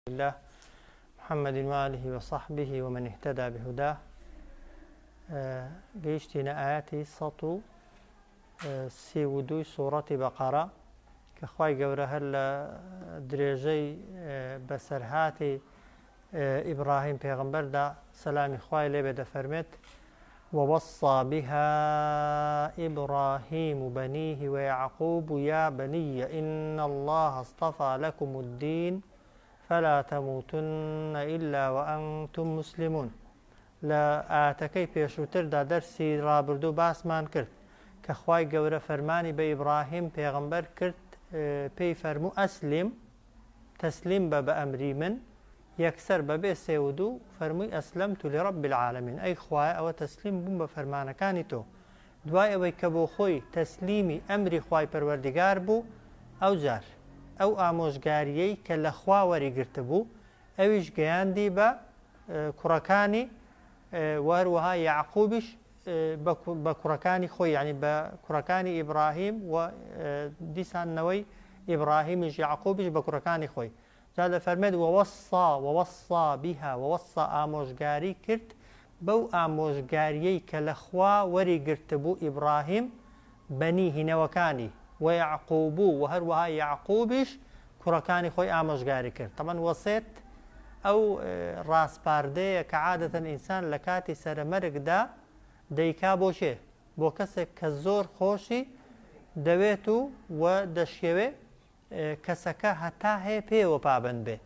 الله محمد وآله وصحبه ومن اهتدى بهداه گەیشتینە ئاەتی 132 سوڕەتی بەقەرە کە خوای گەورە هەر لە درێژەی بەسەرهاتی ئیبراهیم پێغەمبەردا سەلامی خوای لێبێ دەفەرمێت ووصى بها إبراهيم بنيه ويعقوب يا بني إن الله اصطفى لكم الدين فلا تموتن إلا وأنتم مسلمون لە ئایەتەکەی پێشووتردا دەرسی ڕابردوو باسمان کرد کە خوای گەورە فەرمانی بە ئیبراهیم پێغەمبەر کرد پێی فەرموو ئەسلیم تەسلیم بە بە ئەمری من یەکسەر بەبێ سێ و دوو فەرمووی ئەسلەمت لرب العالمین ئەی خوایە ئەوە تەسلیم بووم بە فەرمانەکانی تۆ دوای ئەوەی کە بۆ خۆی تەسلیمی ئەمری خوای پەروەردگار بوو ئەوجار ئەو ئامۆژگاریەی کە لە خوا وەریگرتبوو ئەویش گەیاندی بە کوڕەکانی و هەروەها یەعقوبیش بە کوڕەکانی خۆی یعنی بە کوڕەکانی ئیبراهیم و دیسان نەوەی ئیبراهیمیش یەعقوبیش بە کوڕەکانی خۆی جا دەفەرمێت ووصا ووصا بها ووصا ئامۆژگاری کرد بەو ئامۆژگاریەی کە لە خوا وەری گرتبوو ئیبراهیم بەنیه نەوەکانی ویعقوب و هەروەها یەعقوبیش کوڕەکانی خۆی ئامۆژگاری کرد تەبعەن وەسێت ئەو ڕاسپاردەیە کە عادەتەن ئینسان لە کاتی سەرەمەرگدا دەیکا بۆ کێ؟ بۆ کەسێک کە زۆر خۆشی دەوێت و و دەشیەوێ کەسەکە هەتا هەیە پێیەوە پابەند بێ.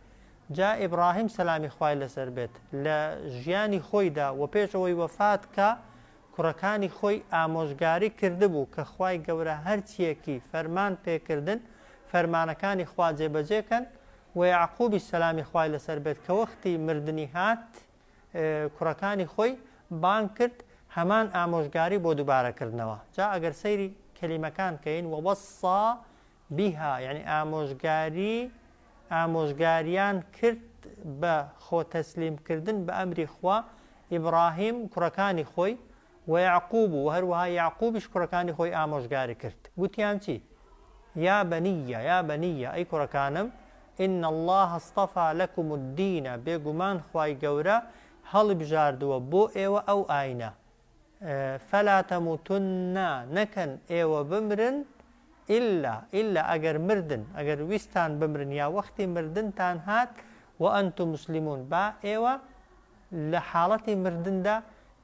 جا ئیبڕاهیم سەلامی خوای لەسەر بێت لە ژیانی خۆیدا و پێش ئەوەی وەفات کا کوڕەکانی خۆی ئامۆژگاری کردبوو کە خوای گەورە هەرچیەکی فەرمان پێکردن فەرمانەکانی خوا جێبەجێ کەن و یەعقوبیش سەلامی خوای لەسەر بێت کە وەختی مردنی هات کوڕەکانی خۆی بانگ کرد هەمان ئامۆژگاری بۆ دوبارە کردنەوە جا ئەگەر سەیری کەلیمەکان کەین ووصی بها یانی ئامۆژگاری ئامۆژگاریان کرد بە خۆ تەسلیم کردن بە ئەمری خوا ئیبڕاهیم کوڕەکانی خۆی و یەعقوب و هەروەها یەعقوبیش کوڕەکانی خۆی ئامۆژگاری کرد گوتیان چی یا بنی یا بنی ئەی کوڕەکانم ان اللە اصطفی لکم الدین بێگومان خوای گەورە هەڵیبژاردووە بۆ ئێوە ئەو ئاینە فلا تموتن نەکەن ئێوە بمرن الا الا ئەگەر مردن ئەگەر ویستان بمرن یا وەختی مردنتان هات وانتم مسلمون با ئێوە لە حاڵەتی مردندا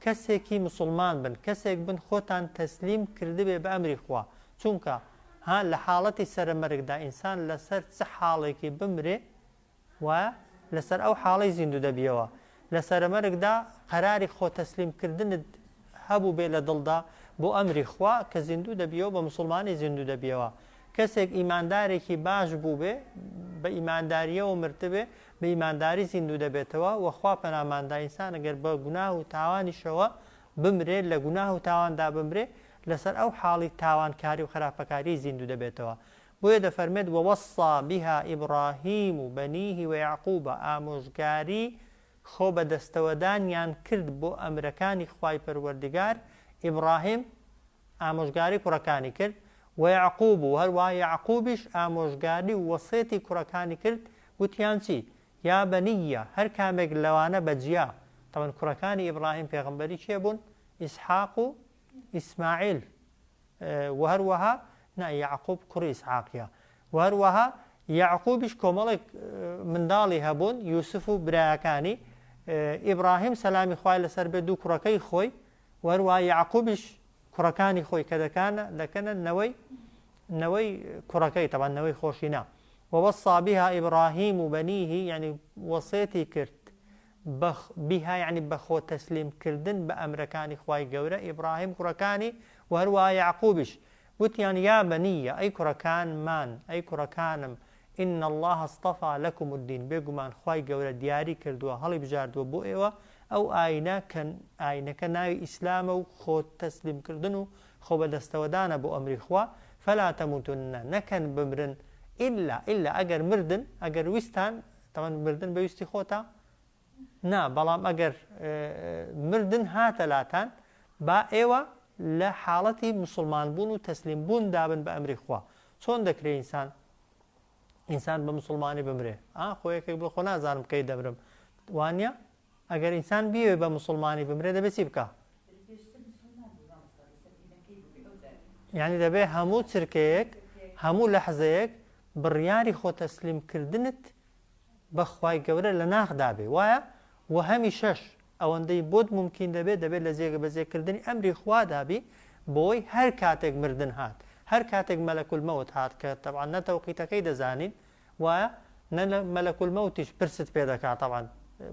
کەسێکی مسوڵمان بن کەسێک بن خۆتان تەسلیم کردبێ بە ئەمری خوا چونکە ها لە حاڵەتی سەرەمەرگدا ئینسان لەسەر چ حاڵێکی بمرێ وایە لەسەر ئەو حاڵەی زیندوو دەبیەوە. لە سەرەمەرگدا قەراری خۆ تەسلیم کردنت هەبووبێ لە دڵدا بۆ ئەمری خوا کە زیندوو دەبیەوە بە موسڵمانی زیندوو دەبیەوە. کەسێک ئیماندارێکی باش بووبێ بە ئیمانداریەوە مرتبێ بە ئیمانداری زیندوو دەبێتەوە وە خوا پەنامان دا ئینسان گەر بە گوناه و تاوانیشەوە بمرێ لە گوناه و تاواندا بمرێ لەسەر ئەو حاڵی تاوانکاری و خراپەکاریەی زیندوو دەبێتەوە. بۆیە دەفەرمێت، ووصی بها ابراهیم بنیه ویعقوب، ئامۆژگاری خۆ بەدەستەوەدانیان کرد بۆ ئەمرەکانی خوای پەروەردگار، ئیبڕاهیم ئامۆژگاری کوڕەکانی کرد، ویعقوب و هەروەها یەعقوبیش ئامۆژگاری و وەسێتی کوڕەکانی کرد، گوتیان چی؟ یا بنی، هەر کامێک لەوانە بە جیا، تەبعەن کوڕەکانی ئیبڕاهیم پێغەمبەری کێ بوون؟ ئیسحاق و ئیسماعیل، وە هەروەها نا یەعقوب کوڕی ئیسحاقیە وە هەروەها یەعقوبیش کۆمەڵێک منداڵی هەبوون یوسف و برایەکانی ئیبراهیم سەلامی خوای لەسەر بێت دوو کوڕەکەی خۆی وە هەروەها یەعقوبیش کوڕەکانی خۆی کە دەکانە دەکەنە نەوەی نەوەی کوڕەکەی تەبعەن نەوەی خۆشی نا ووصى بها إبراهيم بنيه یعنی وەسێتی کرد بە بها یەعنی بە خۆ تەسلیم کردن بە ئەمرەکانی خوای گەورە ئیبڕاهیم کوڕەکانی وە هەروەها یەعقوبیش وتیان یا بنی ئەی کوڕەکانمان ئەی کوڕەکانم ان اللە اصطفی لکم الدین بێگومان خوای گەورە دیاری کردووە هەڵیبژاردووە بۆ ئێوە ئەو ئاینە کە ئاینەکە ناوی ئیسلامە و خۆ تەسلیم کردن و خۆ بەدەستەوەدانە بۆ ئەمری خوا فلا تموتن نەکەن بمرن الا الا ئەگەر مردن ئەگەر ویستان تەبعەن مردن بە ویستی خۆتە؟ نا، بەڵام ئەگەر مردن هاتە لاتان با ئێوە لە حاڵەتی موسڵمان بوون و تەسلیم بوون دابن بە ئەمری خوا. چۆن دەکرێ ئینسان ئینسان بە مسوڵمانی بمرێ ئا خۆ یەکێک بڵێ خۆ نازانم کەی دەمرم وانە ئەگەر ئینسان بیەوێ بە مسوڵمانی بمرێ دەبێ چی بکا یعنی دەبێ هەموو چرکەیەک هەموو لەحزەیەک بڕیاری خۆ تەسلیم کردنت بە خوای گەورە لە ناخدا بێ وایە و هەمیشەش ئەوەندەی بۆت مومکین دەبێت دەبێت لە جێبەجێکردنی ئەمری خوادا بی بۆی هەر کاتێک مردن هات هەر کاتێک مەلەک الموت هات کە تەبعەن نە تەوقیتەکەی دەزانین وایە نە لە مەلەک الموتیش پرست پێ دەکات تەبعەن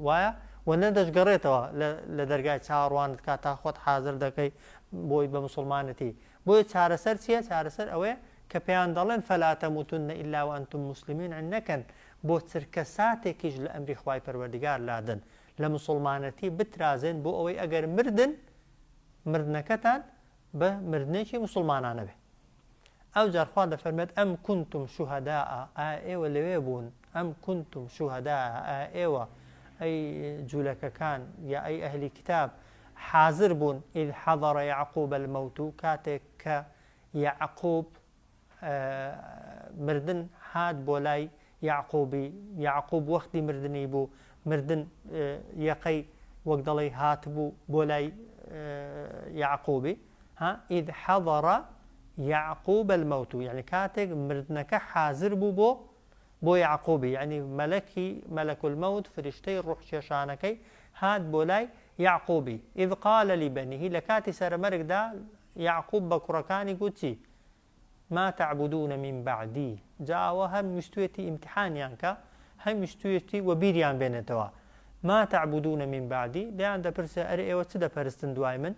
وایە و نە دەشگەڕێتەوە لە دەرگای چاوەڕوانت کات تا خۆت حازر دەکەی بۆی بە مسوڵمانەتی بۆیە چارەسەر چیە چارەسەر ئەوەیە کە پێیان دەڵێن فلا تموتن الا وانتم مسلمین نەکەن بۆ چرکە ساتێکیش لە ئەمری خوای پەروەردگار لادەن لە موسوڵمانەتی بترازێن بۆ ئەوەی ئەگەر مردن مردنەکەتان بە مردنێکی موسوڵمانانە بێ ئەوجار خوا دەفەرمێت ئەم کنتم شوهداء ئایا ئێوە لەوێ بوون ئەم کنتم شوهداء ئایا ئێوە ئەی جولەکەکان یا ئەی ئەهلی کتاب حاضر بوون اذ حضر یعقوب الموت کاتێک کە یعقوب مردن هات بۆ لای یەعقوبی، یەعقوب وەختی مردنی بوو، مردن یەقەی وەک دەڵێی هاتبوو بۆ لای یەعقوبی، ها اذ حضر یعقوب الموت یعنی کاتێک مردنەکە حازر بوو بۆ بۆ یەعقوبی یعنی مەلەکی مەلەک الموت فریشتەی ڕوح کێشانەکەی هات بۆ لای یەعقوبی اذ قال لبنیه لە کاتی سەرەمەرگدا یەعقوب بە کوڕەکانی گوت چی ما تعبدون من بعدی جا ئەوە هەم ویستویەتی ئیمتحانیان کا هەم ویستویەتی وەبیریان بێنێتەوە ما تعبدون من بعدی لێیان دەپرسێ ئەرێ ئێوە چ دەپەرستن دوای من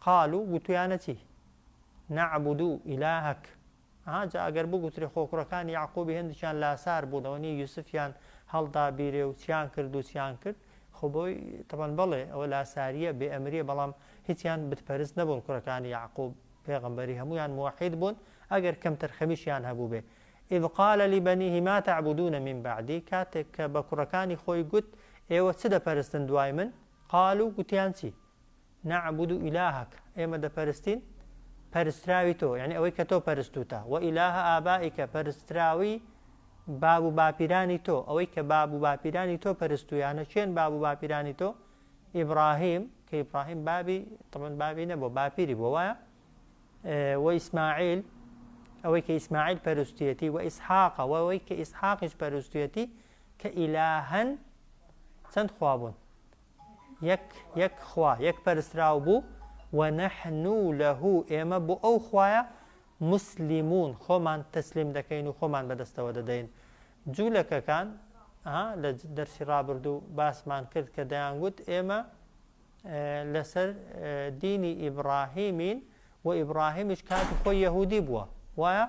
قالوا گوتویانە چی نعبد الهک ئەها جا ئەگەر بگوترێ خۆ کوڕەکانی یەعقوبی هێندێکیان لاسار بوون ئەوە نیە یوسفیان هەڵدا بیرێ و چیان کرد و چیان کرد خۆ بۆی تەبەن بەڵێ ئەوە لاساریە بێ ئەمریە بەڵام هیچیان بتپەرست نەبوون کوڕەکانی یەعقوب پێغەمبەری هەموویان موەحید بوون ئەگەر کەمتەرخەمیشیان هەبووبێ اذ قال لبنیه ما تعبدون من بعدی کاتێک کە بە کوڕەکانی خۆی گوت ئێوە چ دەپەرستن دوای من قالوا گوتیان چی نعبد الهک ئێمە دەپەرستین پەرستراوی تۆ یعنی ئەوەی کە تۆ پەرستوتە و اله آبائک پەرستراوی باب و باپیرانی تۆ ئەوەی کە باب و باپیرانی تۆ پەرستویانە کێن باب و باپیرانی تۆ ئیبراهیم کە ئیبراهیم بابی طبعا بابی نەبوو باپیری بووە وایە و ئیسماعیل ئەوەی کە ئیسماعیل پەرستویەتی و ئیسحاقە و ئەوەی کە ئیسحاقیش پەرستویەتی کە ئیلاهەن چەند خوا بوون یەک یەک خوا یەک پەرستراو بوو و نحن له ئێمە بۆ ئەو خوایە مسلمون خۆمان تەسلیم دەکەین و خۆمان بەدەستەوە دەدەین جولەکەکان ها لە دەرسی ڕابردوو باسمان کرد کە دەیانگوت ئێمە لەسەر دینی ئیبراهیمین و ئیبراهیمیش کاتی خۆی یەهودی بووە وایە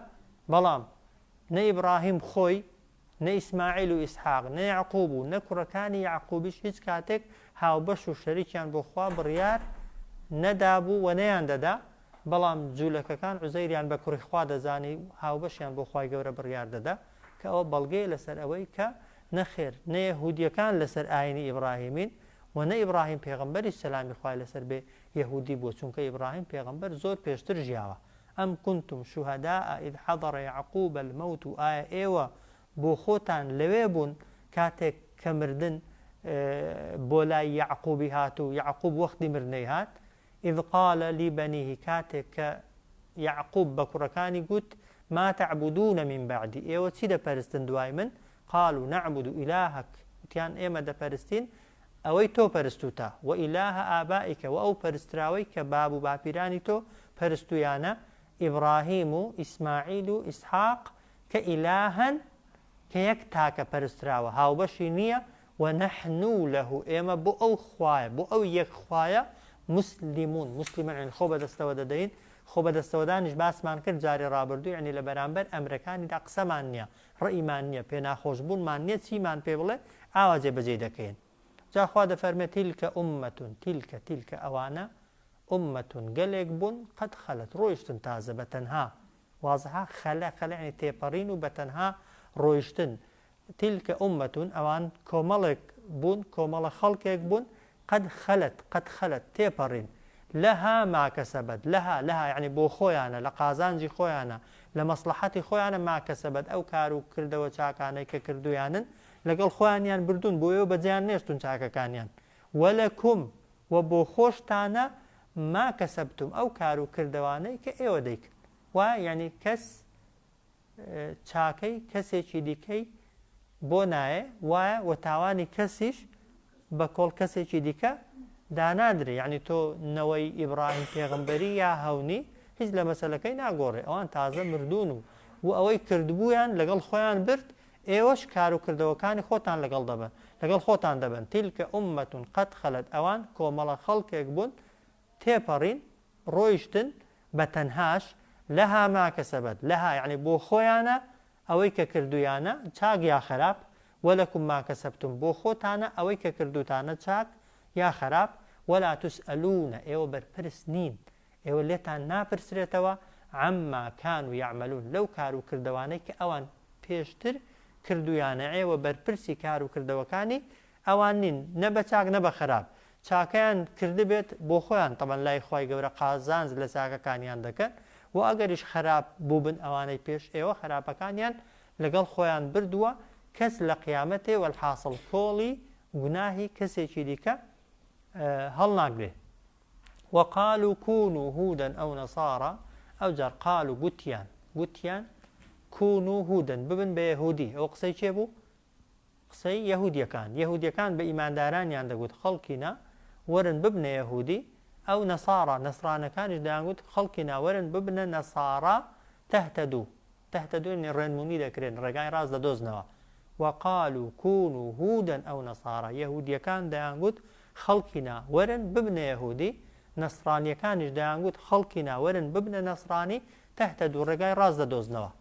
بەڵام نە ئیبراهیم خۆی نە ئیسماعیل و ئیسحاق نە یعقوب و نە کوڕەکانی یعقوبیش هیچ کاتێک هاوبەش و شەریکیان بۆ خوا بڕیار نەدابوو و نەیان دەدا بەڵام جولەکەکان عوزەیریان بە کوڕی خوا دەزانی و هاوبەشیان بۆ خوای گەورە بڕیار دەدا کە ئەوە بەڵگەیە لەسەر ئەوەی کە نەخێر نە یەهودیەکان لەسەر ئاینی ئیبڕاهیمین و نە ئیبڕاهیم پێغەمبەریش سەلامی خوای لەسەر بێ یەهودی بووە چونکە ئیبڕاهیم پێغەمبەر زۆر پێشتر ژیاوە ئەم کنتم شهداء اذ حضر یعقوب الموت ئایا ئێوە بۆ خۆتان لەوێ بوون کاتێک کە مردن بۆ لای یەعقوبی هات و یەعقوب وەختی مردنەی هات اذ قال لبنیه کاتێک کە یەعقوب بە کوڕەکانی گوت، ما تعبدون من بعدی ئێوە چی دەپەرستن دوای من، قالوا نعبد الهک وتیان ئێمە دەپەرستین ئەوەی تۆ پەرستووتە، و اله آبائک وە ئەو پەرستراوەی کە باب و باپیرانی تۆ پەرستوویانە، ئیبراهیم و ئیسماعیل و ئیسحاق، کە الها کە یەک تاکە پەرستراوە هاوبەشی نییە، ونحن له ئێمە بۆ ئەو خوایە، بۆ ئەو یەک خوایە، مسلمون، مسلمون یەعنی خۆ بەدەستەوە دەدەین، خۆ بەدەستەوەدانیش باسمان کرد جاری ڕابردوو یەعنی لە بەرامبەر ئەمرەکانیدا قسەمان نییە، ڕەئیمان نییە، پێناخۆشبوونمان نییە، چیمان پێ بڵێ ئاوا جێبەجێی دەکەین. جا خوا دەفەرمێ تلک امە، تلک، تلک ئەوانە، امە گەلێک بوون، قد خلت ڕۆیشتن تازە بە تەنها، وازحە، خلا، خلا یەعنی تێپەڕین و بە تەنها ڕۆیشتن، تلک امە، ئەوان کۆمەڵێک بوون، کۆمەڵە خەڵکێک بوون، قد خلت، قد خلت، تێپەڕین، لها ما کسبت، لها، لها یەعنی بۆ خۆیانە، لە قازانجی خۆیانە، لە مەسڵەحەتی خۆیانە، ما کسبت ئەو کار و کردەوە چاکانەی کە کردوویانن لەگەڵ خۆیانیان بردوون، بۆ ئێوە بەجێیان نێشتوون چاکەکانیان، ولکم وە بۆ خۆشتانە ما کسبتم ئەو کار و کردەوانەی کە ئێوە دەیکەن. وایە یەعنی کەس چاکەی کەسێکی دیکەی بۆ نایێ وایە وە تاوانی کەسیش بە کۆڵ کەسێکی دیکە دانادرێ یعنی تۆ نەوەی ئیبراهیم پێغمبەری یا هەونی هیچ لە مەسەلەکەی ناگۆڕێ ئەوان تازە مردوون و و ئەوەی کردبوویان لەگەڵ خۆیان برد ئێوەش کار و کردەوەکانی خۆتان لەگەڵ دەبەن لەگەڵ خۆتان دەبەن تلك أمة قد خلت ئەوان کۆمەڵە خەڵکێک بوون تێپەڕین ڕۆیشتن بە تەنهاش، لها ما کسبت، لها یەعنی بۆ خۆیانە ئەوەی کە کردوویانە چاک یا خەراپ، ولکم ما کسبتم بۆ خۆتانە ئەوەی کە کردووتانە چاک یا خەراپ، ولا تسئلون ئێوە بەرپرس نین، ئێوە لێتان ناپرسرێتەوە، عما کانوا یعملون لەو کار و کردەوانەی کە ئەوان پێشتر کردوویانە ئێوە بەرپرسی کار و کردەوەکانی ئەوان نین نە بە چاک نە بە خەراپ چاکەیان کردبێت بۆ خۆیان تەبەن لای خوای گەورە قازانج لە چاکەکانیان دەکەن وە ئەگەریش خەراپ بووبن ئەوانەی پێش ئێوە خەراپەکانیان لەگەڵ خۆیان بردووە کەس لە قیامەتێ وەلحاسڵ کۆڵی گوناهی کەسێکی دیکە هەڵناگرێ وقالوا كونوا هودا أو نصارى ئەوجار قالوا گوتیان گوتیان كونوا هودا ببن بە یەهودی ئەو قسەی کێ بوو قسەی یەهودیەکان، یەهودیەکان بە ئیماندارانیان دەگوت خەڵکینە وەرن ببنە یەهودی، ئەو نەصارا، نەصرانەکانیش دەیانگوت خەڵکینە وەرن ببنە نەصارا تهتدوا، تهتدوا یەعنی ڕێنمونی دەکرێن، ڕێگای ڕاست دەدۆزنەوە، وقالوا كونوا هودا أو نصارى، یەهودیەکان دەیانگوت خەڵکینە وەرن ببنە یەهودی، نەصرانیەکانیش دەیانگوت خەڵکینە وەرن ببنە نەصرانی تهتدوا ڕێگای ڕاست دەدۆزنەوە.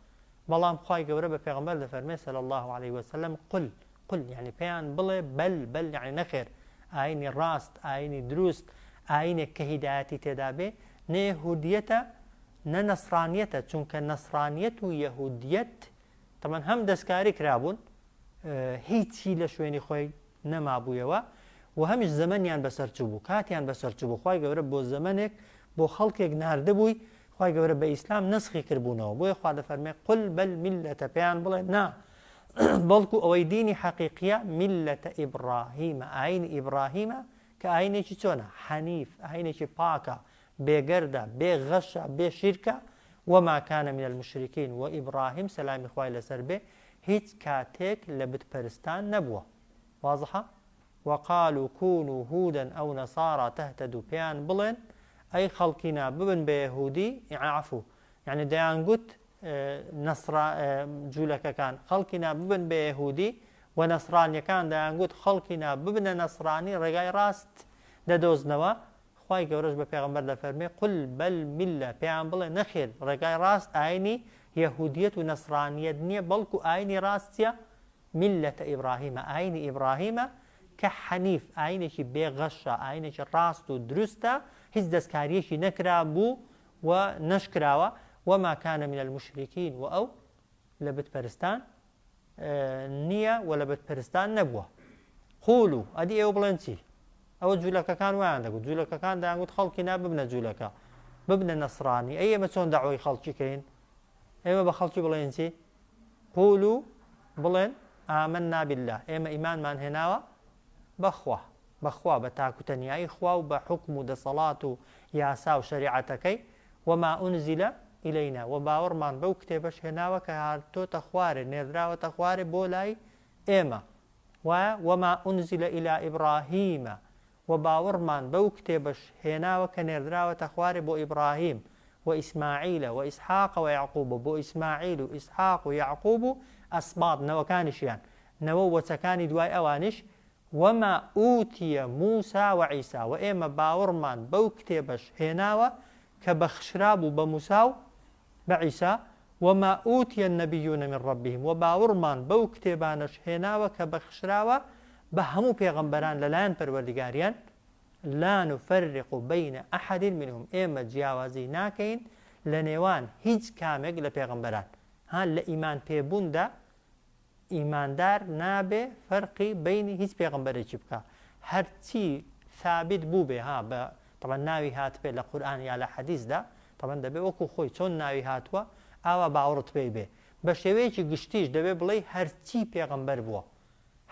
بەڵام خوای گەورە بە پێغەمبەر دەفەرمێ صلی اللە علیه وسلم قل قل یعنی پێیان بڵێ بل بل یعنی نەخێر ئاینی ڕاست ئاینی دروست ئاینێک کە هیدایەتی تێدا بێ نە یەهودیەتە نە نەسرانیەتە چونکە نەسرانیەت و یەهودیەت تەمان هەم دەستکاری کرابوون هیچی لە شوێنی خۆی نەمابوویەوە و هەمیش زەمەنیان بەسەر چووبوو کاتیان بەسەر چووبوو خوای گەورە بۆ زەمەنێک بۆ خەڵکێک ناردبووی خوای گەورە بە ئیسلام نەسخی کردبوونەوە بۆیە خوا دەفەرمێ قل بل ملة پێیان بڵێ نا بەڵکو ئەوەی دینی حەقیقیە ملة ئیبڕاهیمە ئاینی ئیبڕاهیمە کە ئاینێکی چۆنە حەنیف ئاینێکی پاکە بێگەردە بێ غەشە بێ شیرکە وما كان من المشركين و ئیبڕاهیم سەلامی خوای لەسەر بێ هیچ کاتێک لە بت پەرستان نەبووە وازحە؟ وقالوا كونوا هودا أو نصارى تهتدوا پێیان بڵێن ئەی خەڵکینا ببن بە یەهودی عەفو یعنی دەیانگوت نەسرا جوولەکەکان خەڵکینا ببن بە یەهودی و نەسرانیەکان دەیانگوت خەڵکینا ببنە نەسرانی ڕێگای ڕاست دەدۆزنەوە خوای گەورەش بە پێغەمبەر دەفەرمێ قل بل ملە پێیان بڵێ نەخێر ڕێگای ڕاست ئاینی یەهودیەت و نەسرانیەت نییە بەڵکو ئاینی ڕاست چیە ملة ابراهیم ئاینی ئیبراهیمە کە حەنیف ئاینێکی بێ غەشە ئاینێکی ڕاست و دروستە هیچ دەستکاریەکی نەکرابوو و نەشکراوە وما كان من المشركين و ئەو لە بت پەرستان نییە و لە بت پەرستان نەبووە قولوا ئەدی ئێوە بڵێن چی ئەوە جوولەکەکان وایان دەگوت جوولەکەکان دەیانگوت خەڵکی نا ببنە جوولەکە ببنە نەسرانی ئەی ئێمە چۆن داوای خەڵکی کەین ئێمە بە خەڵکی بڵێن چی قولوا بڵێن، آمنا باللە، ئێمە ئیمانمان هێناوە بە خوا، بە خوا، بە تاک و تەنیایی خوا و بە حوکم و دەسەڵات و یاسا و شەریعەتەکەی، وما انزل الینا، وە باوەڕمان بەو کتێبەش هێناوە کە هاتۆتە خوارێ، نێردراوەتە خوارێ بۆ لای ئێمە، وایە، وما انزل الی ابراهیم، وە باوەڕمان بەو کتێبەش هێناوە کە نێردراوەتە خوارێ بۆ ئیبڕاهیم و ئیسماعیل و ئیسحاق و یەعقوب بۆ ئیسماعیل و ئیسحاق و یەعقوب و ئەسباط نەوەکانیشیان نەوە و وەچەکانی دوای ئەوانیش وما اوتی موسی و عیسی وە ئێمە باوەڕمان بەو کتێبەش هێناوە کە بەخشرابوو بە موسا و بە عیسا، وما اوتی النبیون من ربهم، وە باوڕمان بەو کتێبانەش هێناوە کە بەخشراوە بە هەموو پێغەمبەران لەلایەن پەروەردگاریان، لا نفرق بین احد منهم، ئێمە جیاوازی ناکەین لە نێوان هیچ کامێک لە پێغەمبەران، ها لە ئیمان پێبووندا ئیماندار نابێ فەرقی بەینی هیچ پێغەمبەرێکی بکا هەرچی ثابت بووبێ ها بە. تەبعەن ناوی هاتبێ لە قورئان یا لە حەدیسدا تەبعەن دەبێ وەکو خۆی چۆن ناوی هاتووە ئاوا باوەڕت پێی بێ. بە شێوەیەکی گشتیش دەبێ بڵێی هەرچی پێغەمبەر بووە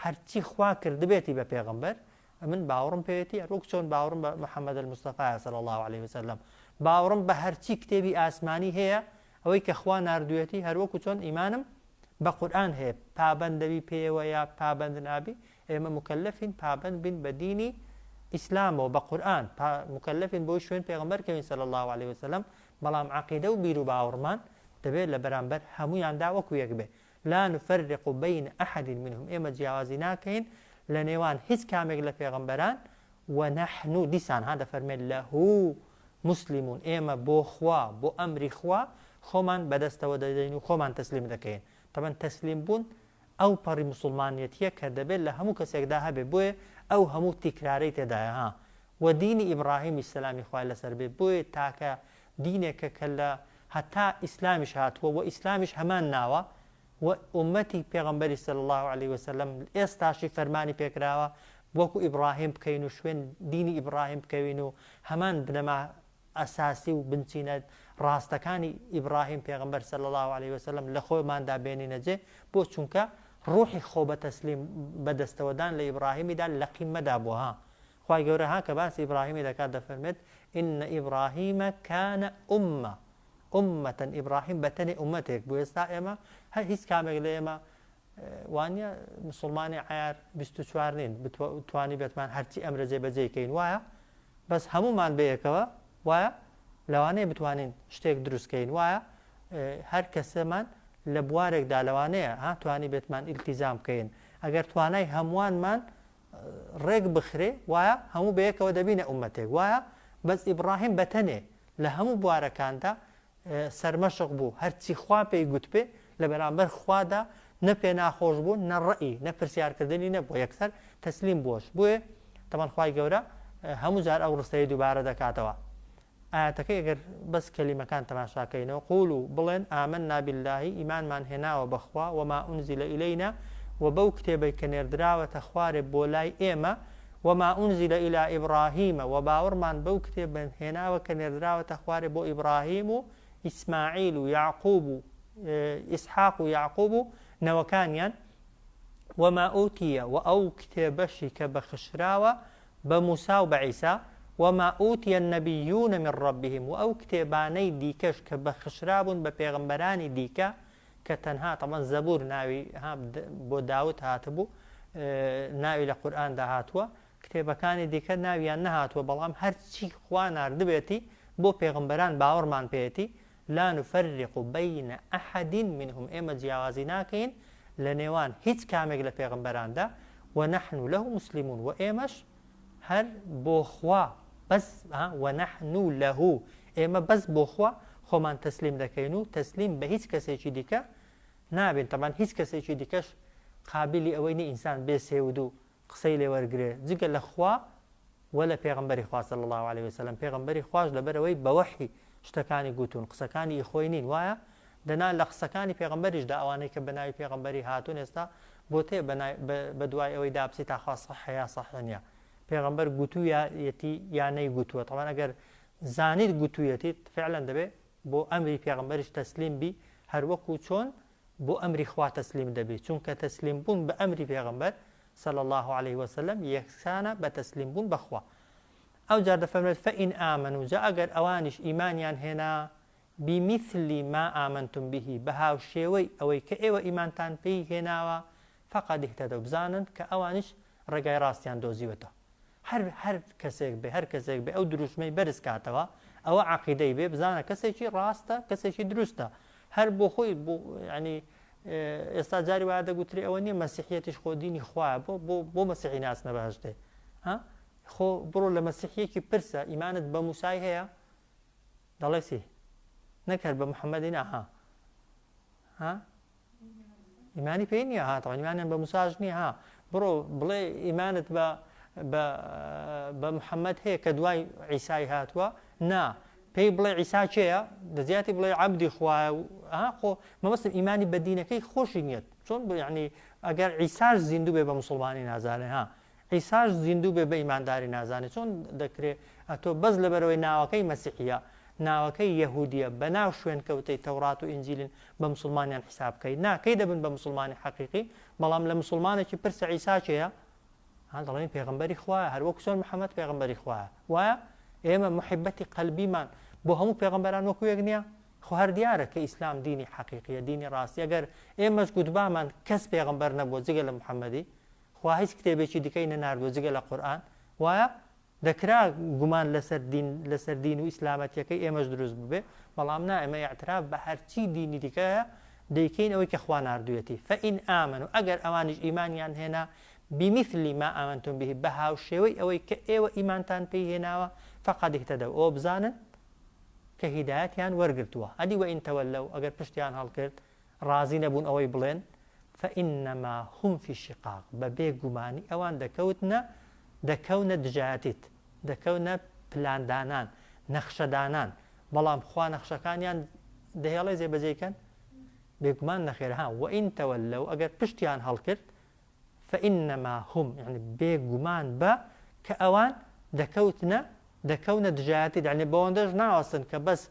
هەرچی خوا کردبێتی بە پێغەمبەر ئەمن باوەڕم پێیەتی هەروەک چۆن باوەڕم بە محمد المصطفی صلی اللە علیه وسلم باوەڕم بە هەرچی کتێبی ئاسمانی هەیە ئەوەی کە خوا ناردوویەتی هەروەکو چۆن ئیمانم بە قورئان هەیە پابەند دەبی پێیەوە یا پابەند نابی ئێمە مکلفین پابەند بین بە دینی ئیسلامەوە بە قورئان مکلفین بۆی شوێن پێغەمبەر کەوین صلی اللە علیه وسلم بەڵام عەقیدە و بیر و باوەڕمان دەبێت لە بەرامبەر هەموویاندا وەکو یەک بێ لا نفرق بین احد منهم ئێمە جیاوازی ناکەین لە نێوان هیچ کامێک لە پێغەمبەران ونحن دیسان ها دەفەرمێت له مسلمون ئێمە بۆ خوا بۆ ئەمری خوا خۆمان بەدەستەوە دەدەین و خۆمان تەسلیم دەکەین تەبەن تەسلیم بوون ئەو پەڕی مسوڵمانیەتیە کە دەبێت لە هەموو کەسێکدا هەبێ بۆیە ئەو هەموو تیکرارەی تێدایە ها وە دینی ئیبڕاهیمیش سەلامی خوای لەسەر بێ بۆیە تاکە دینێکە کە لە هەتا ئیسلامیش هاتووە وە ئیسلامیش هەمان ناوە وە ئوممەتی پێغەمبەری صلی اللە علیە وسلم ئێستاشی فەرمانی پێکراوە وەکو ئیبڕاهیم بکەین و شوێن دینی ئیبڕاهیم بکەوین و هەمان بنەما ئەساسی و بنچینە ڕاستەکانی ئیبڕاهیم پێغەمبەر صلی اللە علیە وسلم لە خۆماندا بێنینە جێ بۆ چونکە ڕوحی خۆ بەتەسلیم بەدەستەوەدان لە ئیبڕاهیمیدا لە قیممەدا بووە ها خوای گەورە ها کە باسی ئیبراهیمی دەکات دەفەرمێت، ان ابراهیم کان امە، امە، ئیبراهیم بە تەنێ ئومەتێک بوو، ئێستا ئێمە هەر هیچ کامێک لە ئێمە وانە مسوڵمانی عیار 24 نین بتوانی بێتمان هەرچی ئەمرە جێبەجێ کەین وایە بەس هەمومان بەیەکەوە وایە لەوانەیە بتوانین شتێک دروستکەین وایە هەر کەسەمان لە بوارێکدا لەوانەیە ها توانی بێتمان ئیلتیزام بکەین ئەگەر توانای هەمووانمان ڕێک بخرێ وایە هەموو بەیەکەوە دەبینە ئومەتێک وایە بەس ئیبڕاهیم بەتەنێ لە هەموو بوارەکاندا سەرمەشق بوو هەرچی خوا پێی گوتبێ لە بەرامبەر خوادا نە پێ ناخۆش بوو نە ڕەئی نە پرسیارکردنی نەبووە یەکسەر تەسلیم بووەش بۆیە تەمان خوای گەورە هەموو جار ئەو ڕستەیە دووبارە دەکاتەوە ئایەتەکەی گەر بەس کەلیمەکان تەماشا کەینەوە، قولو، بڵێن، آمنا باللە، ئیمانمان هێناوە بە خوا، وما انزل الینا، وە بەو کتێبەی کە نێردراوەتە خوارێ بۆ لای ئێمە، وما انزل الی ابراهیم، وە باوەڕمان بەو کتێبە هێناوە کە نێردراوەتە خوارێ بۆ ئیبراهیم و ئیسماعیل و یەعقوب و ئیسحاق و یەعقوب و نەوەکانیان، وما اوتی، وە ئەو کتێبەشی کە بەخشراوە بە موسا و بە عیسا، وما اوتی النبیون من ربهم، وە ئەو کتێبانەی دیکەش کە بەخشرابوون بە پێغەمبەرانی دیکە کە تەنها تەبعەن زەبور ناوی ها بۆ داود هاتبوو ناوی لە قورئاندا هاتووە کتێبەکانی دیکە ناویان نەهاتووە بەڵام هەرچی خوا ناردبێتی بۆ پێغەمبەران باوەڕمان پێیەتی لا نفرق بین احد منهم ئێمە جیاوازی ناکەین لە نێوان هیچ کامێک لە پێغەمبەراندا ونحن له مسلمون وە ئێمەش هەر بۆ خوا بەس ونحن له ئێمە بەس بۆ خوا خۆمان تەسلیم دەکەین و تەسلیم بە هیچ کەسێکی دیکە نابین تەبعەن هیچ کەسێکی دیکەش قابلی ئەوەی نیە ئینسان بێ سێودوو قسەی لێ وەرگرێ جگە لە خوا وە لە پێغەمبەری خوا صلی اللە علیە وسلم پێغەمبەری خواش لەبەرئەوەی بە وەحی شتەکانی گوتوون قسەکانی ئی خۆی نین وایە دەنا لە قسەکانی پێغەمبەریشدا ئەوانەی کە بەناوی پێغەمبەری هاتوون ئێستا بۆت هەیە بە دوای ئەوەی دابچی تاخوا صحە یا صحە نیە پێغەمبەر گوتوویەتی یا نەیگوتووە تەبعەن ئەگەر زانیت گوتوویەتی فعلا دەبێ بۆ ئەمری پێغەمبەریش تەسلیم بی هەروەکو چۆن بۆ ئەمری خوا تەسلیم دەبی چونکە تەسلیم بوون بە ئەمری پێغەمبەر، صلی اللە علیه وسلم، یەکسانە بە تەسلیم بوون بە خوا. ئەوجار دەفەرموێت، فإن آمنوا، جا ئەگەر ئەوانیش ئیمانیان هێنا، بمثل ما آمنتم به، بە هاوشێوەی ئەوەی کە ئێوە ئیمانتان پێی هێناوە، فقد اهتدوا، بزانن کە ئەوانیش ڕێگای ڕاستیان دۆزیوەتەوە. هەر هەر کەسێک بێ هەر کەسێک بێ ئەو دروشمەی بەرز کاتەوە ئەوە عەقیدەی بێ بزانە کەسێکی ڕاستە کەسێکی دروستە هەر بۆ خۆی بۆ ینی ئێستا جاری وایە دەگوترێ ئەوە نییە مەسیحیەتیش خۆ دینی خوایە بۆ بۆ بۆ مەسیحی ناسنە بەهشتێ ها خۆ بڕۆ لە مەسیحیەکی پرسە ئیمانت بە موسای هەیە دەڵێ چی نەک هەر بە محەممەدی نا ها ها ئیمانی پێی نییە ها تەوان ئیمانیان بە موساش نییە ها بڕۆ بڵێ ئیمانت بە بە بە محەممەد هەیە کە دوای عیسای هاتووە نا پێی بڵێ عیسا کێیە لە زیاتی بڵێ عەبدی خوایە و ها خۆ مەبەستم ئیمانی بە دینەکەی خۆشی نییە چۆن بۆ یعنی ئەگەر عیساش زیندوو بێ بە مسلمانی نازانێ ها. عیساش زیندوو بێ بە ئیمانداری نازانێ چۆن دەکرێ ئەتۆ بەس لەبەرئەوەی ناوەکەی مەسیحیە ناوەکەی یەهودیە بەناو شوێنکەوتەی تەورات و ئینجیلن بە موسڵمانیان حیساب بکەی نا کەی دەبن بە موسڵمانی حەقیقی بەڵام لە موسڵمانێکی پرسە عیسا کێیە ها دەڵێن پێغەمبەری خوایە هەر وەکو چۆن محەممەد پێغەمبەری خوایە وایە ئێمە محبەتی قەلبیمان بۆ هەموو پێغەمبەران وەکو یەک نییە خۆ هەر دیارە کە ئیسلام دینی حەقیقیە دینی ڕاستی ئەگەر ئێمەش گوتبامان کەس پێغەمبەر نەبووە جگە لە محەممەدی خوا هیچ کتێبێکی دیکەی نەناردووە جگە لە قورئان وایە؟ دەکرا گومان لەسەر دین لەسەر دین و ئیسلامەتیەکەی ئێمەش دروست ببێ بەڵام نا ئێمە ئیعتراف بە هەرچی دینی دیکە هەیە دەیکەین ئەوەی کە خوا ناردوویەتی فإن آمنوا ئەگەر ئەوانیش ئیمانیان هێنا بمثل ما آمنتم به بە هاوشێوەی ئەوەی کە ئێوە ئیمانتان پێی هێناوە فقد اهتدوا ئەوە بزانن کە هیدایەتیان وەرگرتووە ئەدی وإن تولوا ئەگەر پشتیان هەڵکرد ڕازی نەبوون ئەوەی بڵێن، فانما هم فی شقاق، بە بێ گومانی ئەوان دەکەوتنە دەکەونە دژایەتیت، دەکەونە پلاندانان، نەخشەدانان، بەڵام خوا نەخشەکانیان دەهێڵێ جێبەجێی کەن؟ بێگومان نەخێر، ها وان تولوا ئەگەر پشتیان هەڵکرد، فانما هم یەعنی بێ گومان بە کە ئەوان دەکەوتنە دەکەونە دژایەتیت یەعنی بەوەندەش ناوەستن کە بەس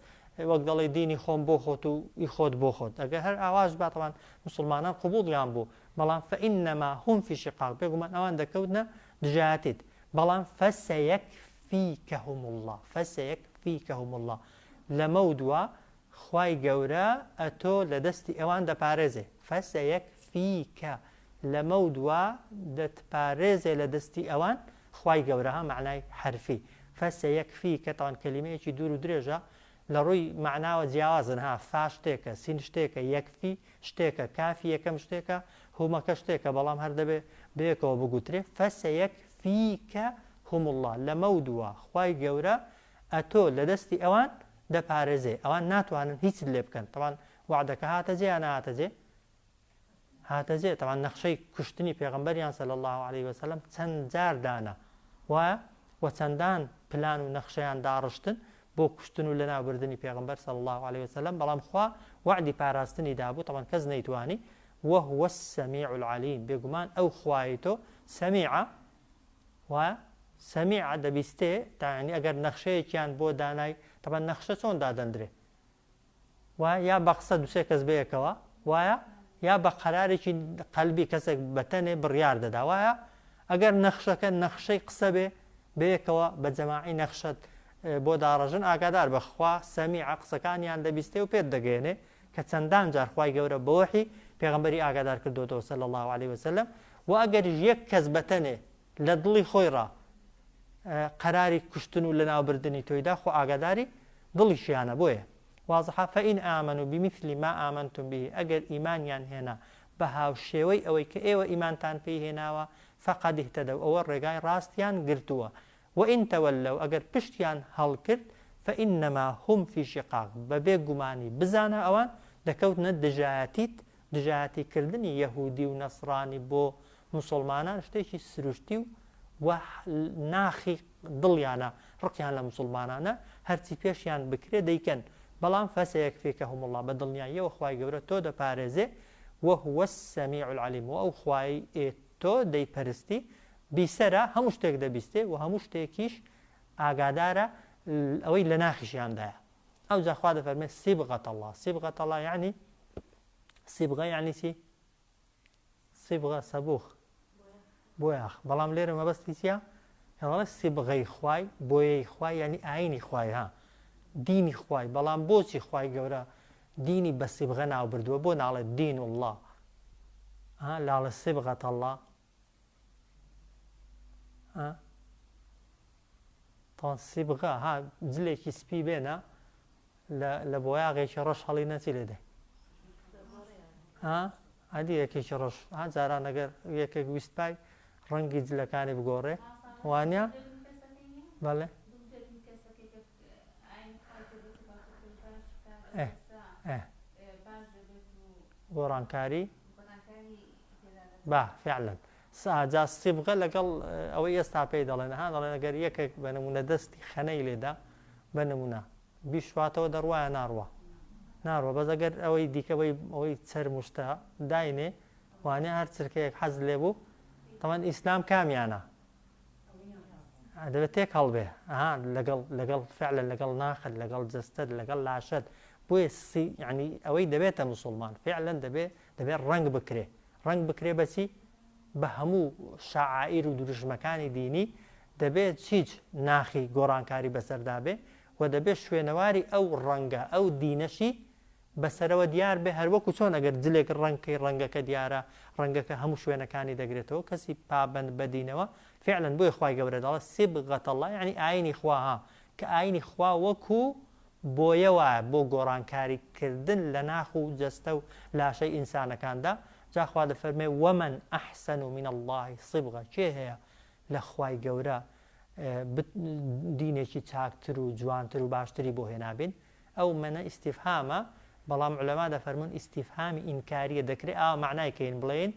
وەک دەڵێی دینی خۆم بۆ خۆت و ئی خۆت بۆ خۆت ئەگەر هەر ئاواش با تەبعەن موسڵمانان قبوڵیان بوو بەڵام فانما هم فی شقاق بێگومان ئەوان دەکەوتنە دژایەتیت بەڵام فسیکفیکهم اللە فسیکفیکهم اللە لەمەودوا خوای گەورە ئەتۆ لە دەستی ئەوان دەپارێزێ فسیکفیکە لەمەودوا دەتپارێزێ لە دەستی ئەوان خوای گەورە ها مەعنای حەرفی فسیکفیکە تەوان کەلیمەیەکی دوور و درێژە لە ڕووی مەعناوە جیاوازن ها فا شتێکە سین شتێکە یەکفی شتێکە کافی یەکەم شتێکە هومەکە شتێکە بەڵام هەر دەبێ بەیەکەوە بگوترێ فسیکفیکە هم اللە لەمەودوا خوای گەورە ئەتۆ لە دەستی ئەوان دەپارێزێ ئەوان ناتوانن هیچت لێ بکەن تەوان وەعدەکە هاتە جێ یا نەهاتە جێ؟ هاتە جێ تەوان نەخشەی کوشتنی پێغەمبەریان صلی اللە علیه وسلم چەند جار دانا وایە و چەندان پلان و نەخشەیان داڕشتن بۆ کوشتن و لەناوبردنی پێغەمبەر صلی اللە علیه وسلم بەڵام خوا وەعدی پاراستنی دابوو تەوان کەس نەیتوانی وهو السمیع العلیم بێگومان ئەو خوایەی تۆ سەمیعە وایە سەمیعە دەبیستێ تا یعنی ئەگەر نەخشەیەکیان بۆ دانای تەبعەن نەخشە چۆن دادەندرێ وایە یا بە قسە دوسێ کەس بەیەکەوە وایە یا بە قەرارێکی قەلبی کەسێک بەتەنێ بڕیار دەدا وایە ئەگەر نەخشەکە نەخشەی قسە بێ بەیەکەوە بە جەماعی نەخشەت بۆ داڕژن ئاگادار بە خوا سەمیعە قسەکانیان دەبیستێ و پێت دەگەێنێ کە چەندان جار خوای گەورە بە وەحی پێغەمبەری ئاگادار کردۆتەوە صلی اللە علیە وسلم وە ئەگەریش یەک کەس بەتەنێ لە دڵی خۆی ڕا قەراری کوشتن و لەناوبردنی تۆی دا خۆ ئاگاداری دڵیشیانە بۆیە وازحە فإن آمنوا بمثل ما آمنتم به ئەگەر ئیمانیان هێنا بە هاوشێوەی ئەوەی کە ئێوە ئیمانتان پێی هێناوە فقد اهتدوا ئەوە ڕێگای ڕاستیان گرتووە وان تولوا ئەگەر پشتیان هەڵکرد فانما هم فی شقاق بەبێ گومانی بزانە ئەوان دەکەوتنە دژایەتیت، دژایەتی کردنی یەهودی و نەسڕانی بۆ موسوڵمانان شتێکی سروشتی و و ناخی دڵیانە ڕقیان لە موسوڵمانانە هەرچی پێشیان بکرێ دەیکەن بەڵام فسیکفیکهم اللە بە دڵنیاییەوە خوای گەورە تۆ دەپارێزێ وهو السمیع العلیم وە ئەو خوایەی ئێ تۆ دەیپەرستی بیسەرە هەموو شتێک دەبیستێ و هەموو شتێکیش ئاگادارە ئەوەی لە ناخیشیاندایە ئەوجا خوا دەفەرمێ صبغة اللە صبغة اللە یعنی صبغە یعنی چی صبغە سەبوخ بۆیاخ بەڵام لێرە مەبەستی چییە کەڵێ سیبغەی خوای بۆیەی خوای یعنی ئاینی خوای ها دینی خوای بەڵام بۆچی خوای گەورە دینی بە سیبغە ناو بردووە بۆ ناڵێت دین الله ها لاڵە صبغة الله ها طبعا سیبغە ها جلێکی سپی بێنە لە بۆیاغێکی ڕەش هەڵی نەچی لێ دێ ها ئەدی یەکێکی ڕەش ها جاران ئەگەر یەکێک ویست پای ڕەنگی جلەکانی بگۆڕێ وانە بەڵێ گۆڕانکاری با فعلا جا سیبغە لەگەڵ ئەوەی ئێستا پێی دەڵێن ها دەڵێن ئەگەر یەکێک بە نمونە دەستی خەنەی لێدا بە نمونە بیشواتەوە دەڕوا یا ناڕوا ناڕوا بەس ئەگەر ئەوەی دیکە ئەوەی ئەوەی چەرموشتە داینێ وانە هەر چرکەیەک حەز لێ بوو تەمان ئیسلام کامیانە؟ دەبێت تێک هەڵبێ ئەها لەگەڵ لەگەڵ فعلا لەگەڵ ناخت لەگەڵ جەستەت لەگەڵ لاشەت بۆیە سی یعنی ئەوەی دەبێتە مسلمان فعلا دەبێ دەبێت ڕەنگ بکرێ ڕەنگ بکرێ بەچی بە هەموو شەعائیر و دروشمەکانی دینی دەبێت هیچ ناخی گۆڕانکاری بەسەردا بێ و دەبێت شوێنەواری ئەو ڕەنگە ئەو دینەشی بەسەرەوە دیار بێ هەروەکو چۆن ئەگەر جلێک ڕەنگ کەی ڕەنگەکە دیارە ڕەنگەکە هەموو شوێنەکانی دەگرێتەوە کەسی پابەند بە دینەوە فعلا بۆیە خوای گەورە دەڵێ صبغة اللە یەعنی ئاینی خوا ها کە ئاینی خوا وەکو بۆیە وایە بۆ گۆڕانکاری کردن لە ناخ و جەستە و لاشەی ئینسانەکاندا جا خوا دەفەرمێ ومن احسن من اللە صبغە کێ هەیە لە خوای گەورە دینێکی چاکتر و جوانتر و باشتری بۆ هێنابین ئەو مەنە ئیستیفهامە، بەڵام عولەما دەفەرموون ئیستیفهامی ئینکاریە، دەکرێ ئاوا مەعنای کەین بڵێین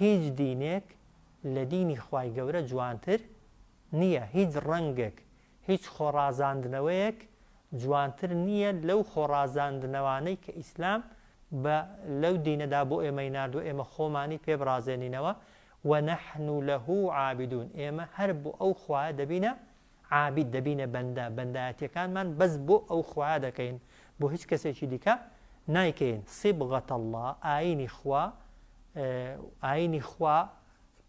هیچ دینێک لە دینی خوای گەورە جوانتر نییە، هیچ ڕەنگێک، هیچ خۆڕازاندنەوەیەک جوانتر نییە لەو خۆڕازاندنەوانەی کە ئیسلام بە لەو دینەدا بۆ ئێمەی ناردووە ئێمە خۆمانی پێ بڕازێنینەوە، ونحن له عابدون، ئێمە هەر بۆ ئەو خوایە دەبینە عابید دەبینە بەندە، بەندایەتیەکانمان بەس بۆ ئەو خوایە دەکەین بۆ هیچ کەسێکی دیکە نایکەین، صبغە اللە ئاینی خوا، ئاینی خوا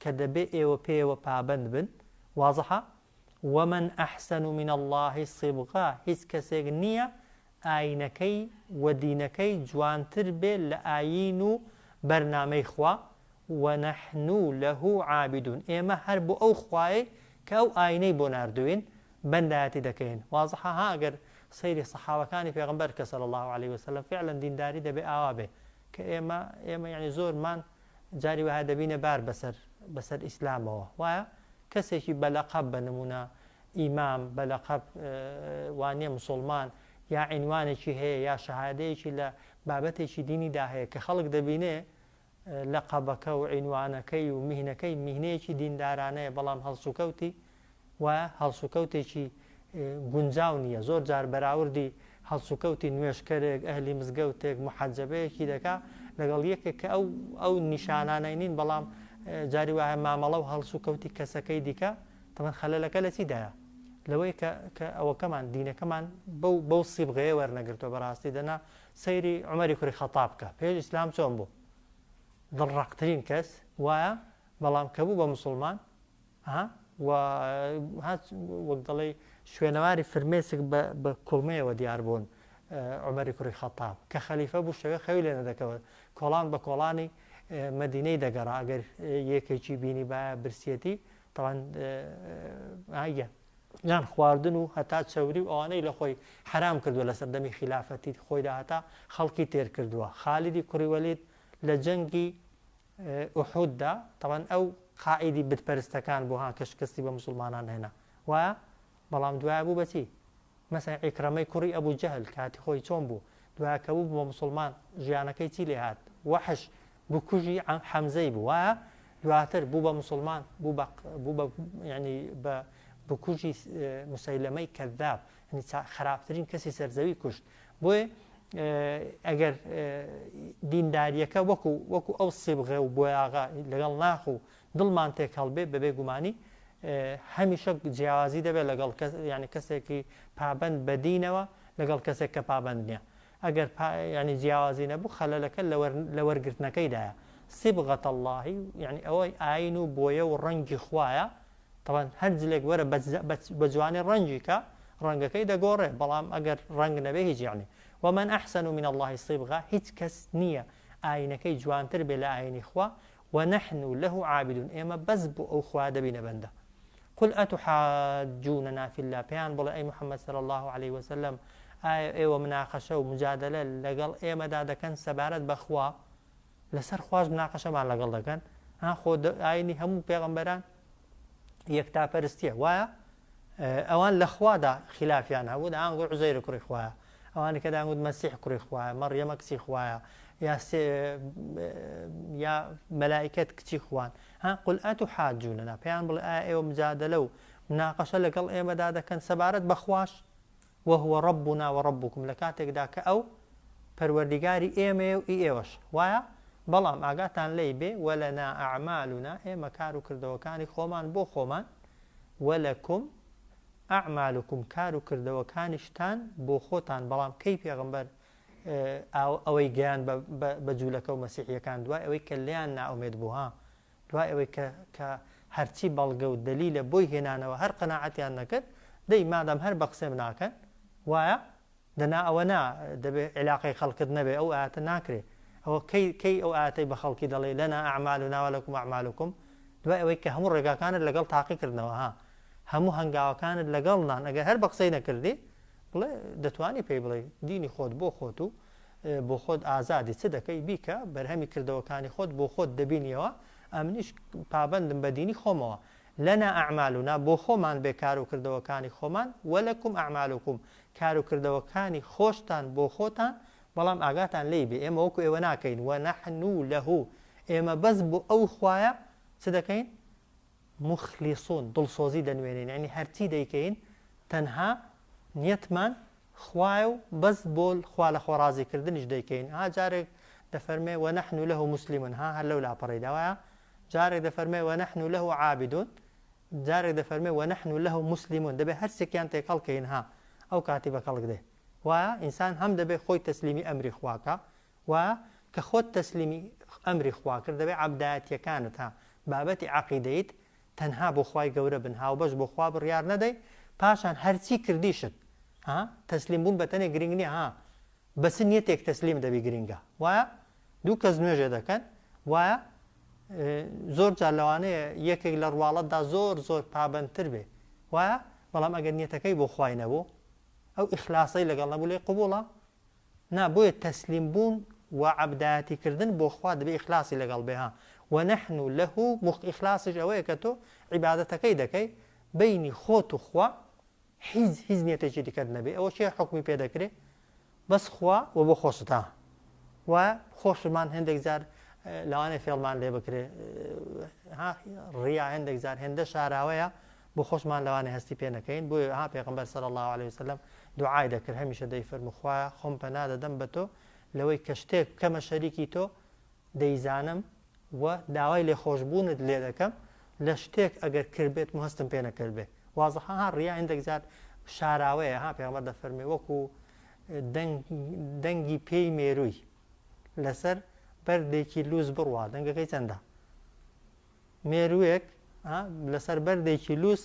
کە دەبێ ئێوە پێیەوە پابەند بن، وازحە؟ ومن احسن من اللە صبغە هیچ کەسێک نییە ئاینەکەی و دینەکەی جوانتر بێ لە ئایین و بەرنامەی خوا، ونحن له عابدون، ئێمە هەر بۆ ئەو خوایەی کە ئەو ئاینەی بۆ ناردووین بەندایەتی دەکەین، وازحە ها ئەگەر سەیری سەحابەکانی پێغەمبەر کە صلی اللە علیە وسلم فعلا دینداری دەبێ ئاوا بێ کە ئێمە ئێمە یعنی زۆرمان جاری وایە دەبینە بار بەسەر بەسەر ئیسلامەوە وایە کەسێکی بەلەقەب بە نمونە ئیمام بە لەقەب وانیە مسوڵمان یا عینوانێکی هەیە یا شەهادەیەکی لە بابەتێکی دینیدا هەیە کە خەڵک دەبینێ لەقەبەکە و عینوانەکەی و میهنەکەی میهنەیەکی دیندارانەیە بەڵام هەڵسوکەوتی وایە هەڵسوکەوتێکی گونجاو نییە زۆر جار بەراوردی هەڵسوکەوتی نوێژکەرێک ئەهلی مزگەوتێک محەجەبەیەکی دەکا لەگەڵ یەکێک کە ئەو ئەو نیشانانەی نین بەڵام جاری وایە مامەڵە و هەڵسوکەوتی کەسەکەی دیکە تەبعەن خەلەلەکە لە چیدایە؟ لەوەی کە کە ئەوەکەمان دینەکەمان بەو بەو سیبغەیە وەرنەگرتووە بەڕاستی دەنا سەیری عومەری کوڕی خەتاب بکە پێش ئیسلام چۆن بوو دڵڕەقترین کەس وایە بەڵام کە بوو بە مسوڵمان ها و هات وەک دەڵێی شوێنەواری فرمێسک بە بە کوڵمەیەوە دیار بوون عومەری کوڕی خەتاب کە خەلیفە بوو شەوێ خەوی لێ نەدەکەوت کۆڵان بە کۆڵانی مەدینەی دەگەڕا ئەگەر یەکێکی بینیبایە برسیەتی تەوان ئایە نان خواردن و هەتا چەوری و ئەوانەی لە خۆی حەرام کردووە لە سەردەمی خیلافەتی خۆیدا هەتا خەڵکی تێر کردووە خالیدی کوڕی وەلید لە جەنگی ئوحوددا تەوان ئەو قائیدی بتپەرستەکان بۆ ها کە شکستی بە مسلمانان هێنا وایە بەڵام دوایە بوو بەچی مەسەن عیکرەمەی کوڕی ئەبو جەهل کاتی خۆی چۆن بوو دوای کە بوو بە موسڵمان ژیانەکەی چی لێ هات وەحش بکوژی حەمزەی بوو وایە دواتر بوو بە موسڵمان بوو بە بوو بە یعنی بە بکوژی مسەیلەمەی کەذاب یعنی خراپترین کەسی سەرزەوی کوشت بۆیە ئەگەر دینداریەکە وەکو وەکو ئەو سیبغێ و بۆیاغە لەگەڵ ناخ و دڵمان تێکهەڵ بێ بەبێ گومانی هەمیشە جیاوازی دەبێت لەگەڵ کەس یعنی کەسێکی پابەند بە دینەوە لەگەڵ کەسێک کە پابەند نییە ئەگەر ینی جیاوازی نەبوو خەلەلەکە لە وەرگرتنەکەیدایە صبغة اللە یعنی ئەوەی ئاین و بۆیە و ڕەنگی خوایە طبعا هەر جلێک وەرە بە جوانی ڕەنگی کە ڕەنگەکەی دەگۆڕێ بەڵام ئەگەر ڕەنگ نەبێ هیچ یعنی ومن أحسن من الله صبغة هیچ کەس نییە ئاینەکەی جوانتر بێ لە ئاینی خوا ونحن له عابدون ئێمە بەس بۆ ئەو خوایە دەبینە بەندە. قل اتحاجوننا فی اللە پێیان بڵێ ئەی محمد صلی اللە علیە وسلم ئایا ئێوە مناقەشە و مجادەلە لەگەڵ ئێمەدا دەکەن سەبارەت بە خوا لەسەر خواش مناقەشەمان لەگەڵ دەکەن ها خۆ ئاینی هەموو پێغەمبەران یەکتاپەرستیە وایە ئەوان لە خوادا خلافیان هەبوو دەیانگوت عوزەیر کوڕی خوایە ئەوانی کە دەیانگوت مەسیح کوڕی خوایە مەڕیەمە کچی خوایە یا یا مەلائکەت کچی خوان ها قل ئەتحاجوننا پێیان بڵێ ئایا ئێوە مجادەلە و مناقەشە لەگەڵ ئێمەدا دەکەن سەبارەت بە خواش وهو ربنا وربکم لە کاتێکدا کە ئەو پەروەردیگاری ئێمەیە و ئی ئێوەش وایە بەڵام ئاگاتان لێی بێ ولنا اعمالنا ئێمە کار و کردەوەکانی خۆمان بۆ خۆمان ولکم. اعمالکم کار و کردەوەکانیشتان بۆ خۆتان بەڵام کەی پێغەمبەر ئەوەی گەیاند بە جولەکە و مەسیحیەکان دوای ئەوەی کە لێیان نائومێد بوو ها دوای ئەوەی کە کە هەرچی بەڵگە و دەلیلە بۆی هێنانەوە هەر قەناعەتیان نەکرد دەی مادام هەر بە قسەم ناکەن وایە دەنا ئەوە نا دەبێ عیلاقەی خەڵکت نەبێ ئەو ئایەتە ناکرێ ئەوە کەی کەی ئەو ئایەتەی بە خەڵکی دەڵێ لنا اعمالنا ولکم اعمالکم دوای ئەوەی کە هەموو ڕێگاکانت لەگەڵ تاقی کردنەوە ها هەموو هەنگاوەکانت لەگەڵ نان ئەگەر هەر بە قسەی نەکردی بڵێ دەتوانی پێی بڵێ دینی خۆت بۆ خۆت و بۆ خۆت ئازادی چ دەکەی بیکە بەرهەمی کردەوەکانی خۆت بۆ خۆت دەبینیەوە ئەمنیش پابەندم بە دینی خۆمەوە لنا اعمالنا بۆ خۆمان بێ کار و کردەوەکانی خۆمان ولکم اعمالکم کار و کردەوەکانی خۆشتان بۆ خۆتان بەڵام ئاگاتان لێی بێ ئێمە وەکو ئێوە ناکەین ونحن له ئێمە بەس بۆ ئەو خوایە چ دەکەین مخلصون دڵسۆزی دەنوێنین یعنی هەرچی دەیکەین تەنها نیەتمان خوایە و بەس بۆ خوا لە خۆ ڕازی کردنیش دەیکەین ها جارێک دەفەرمێ ونحن له مسلمون ها هەر لەو لاپەڕەیدا وایە جارێک دەفەرمێ ونحن له عابدون جارێک دەفەرمێ ونحن له مسلمون دەبێ هەر سێکیان تێکەڵ کەین ها ئەو کاتی بە کەڵک دێ وایە ئینسان هەم دەبێ خۆی تەسلیمی ئەمری خوا کا وایە کە خۆت تەسلیمی ئەمری خوا کرد دەبێ عەبدایەتیەکانت ها بابەتی عەقیدەیت تەنها بۆ خوای گەورە بن هاوبەش بۆ خوا بڕیار نەدەی پاشان هەرچی کردیشت ها تەسلیم بوون بە تەنێ گرنگ نیە ها بە چ نیەتێک تەسلیم دەبی گرنگە وایە دوو کەس نوێژێ دەکەن وایە زۆر جار لەوانەیە یەکێک لە ڕواڵەتدا زۆر زۆر پابەندتر بێ وایە بەڵام ئەگەر نیەتەکەی بۆ خوای نەبوو ئەو ئیخلاسەی لەگەڵ نەبوو لێی قبوڵە نا بۆیە تەسلیم بوون و عەبدایەتی کردن بۆ خوا دەبێ ئیخلاسی لەگەڵ بێ ها ونحن له مخ ئیخلاسیش ئەوەیە کە تۆ عیبادەتەکەی دەکەی بەینی خۆت و خوا هیچ هیچ نیەتێکی دیکەت نەبێ ئەوە کێ حوکمی پێ دەکرێ بەس خوا و بۆ خۆشت ها وایە خۆشمان هێندێک جار لەوانەیە فێڵمان لێ بکرێ ها ڕیا هێندێک جار هێندە شاراوەیە بۆ خۆشمان لەوانەیە هەستی پێ نەکەین بۆیە ها پێغەمبەر صلی اللە علیە وسلم دوعای دەکرد هەمیشە دەیفەرموو خوایە خۆم پەنا دەدەم بە تۆ لەوەی کە شتێک بکەمە شەریکی تۆ دەیزانم و داوای لێخۆشبوونت لێ دەکەم لە شتێک ئەگەر کردبێتم و هەستم پێ نەکردبێ وازحە ها ڕیا هەندێک جار شاراوەیە ها پێغەمبەر دەفەرمێ وەکو دەنگ دەنگی پێی مێرووی لەسەر بەردێکی لوس بڕوا دەنگەکەی چەندە مێرووێک لەسەر بەردێکی لووس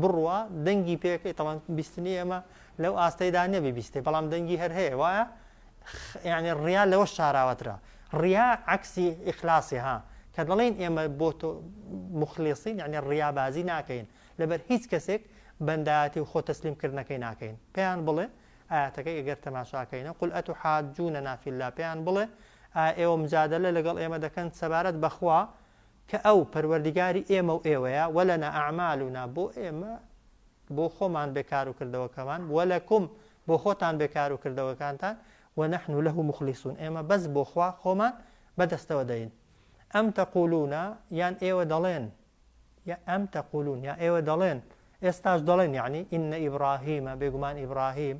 بڕوا دەنگی پێکەی تەوان بیستنی ئێمە لەو ئاستەیدا نییە بیبیستێ بەڵام دەنگی هەر هەیە وایە یعنی ڕیا لەوە شاراوەترە ڕیا عەکسی ئیخلاسی ها کە دەڵێن ئێمە بۆ تۆ مخلیصین یعنی ڕیابازی ناکەین لەبەر هیچ کەسێک بەندایەتی و خۆ تەسلیم کردنەکەی ناکەین پێیان بڵێ ئایەتەکەی ئەگەر تەماشاکەینە قل ئەتحاجوننا فی اللە پێیان بڵێ ئایا ئێوە مجادەلە لەگەڵ ئێمە دەکەن سەبارەت بە خوا کە ئەو پەروەردگاری ئێمە و ئێوەیە، ولنا اعمالنا بۆ ئێمە بۆ خۆمان بێ کار و کردەوەکەمان، ولکم بۆ خۆتان بێ کار و کردەوەکانتان، ونحن له مخلصون ئێمە بەس بۆ خوا خۆمان بەدەستەوە دەین. ئەم تقولون یان ئێوە دەڵێن، یا ئەم تقولون یا ئێوە دەڵێن، ئێستاش دەڵێن یەعنی، ان ابراهیم بێگومان ئیبراهیم،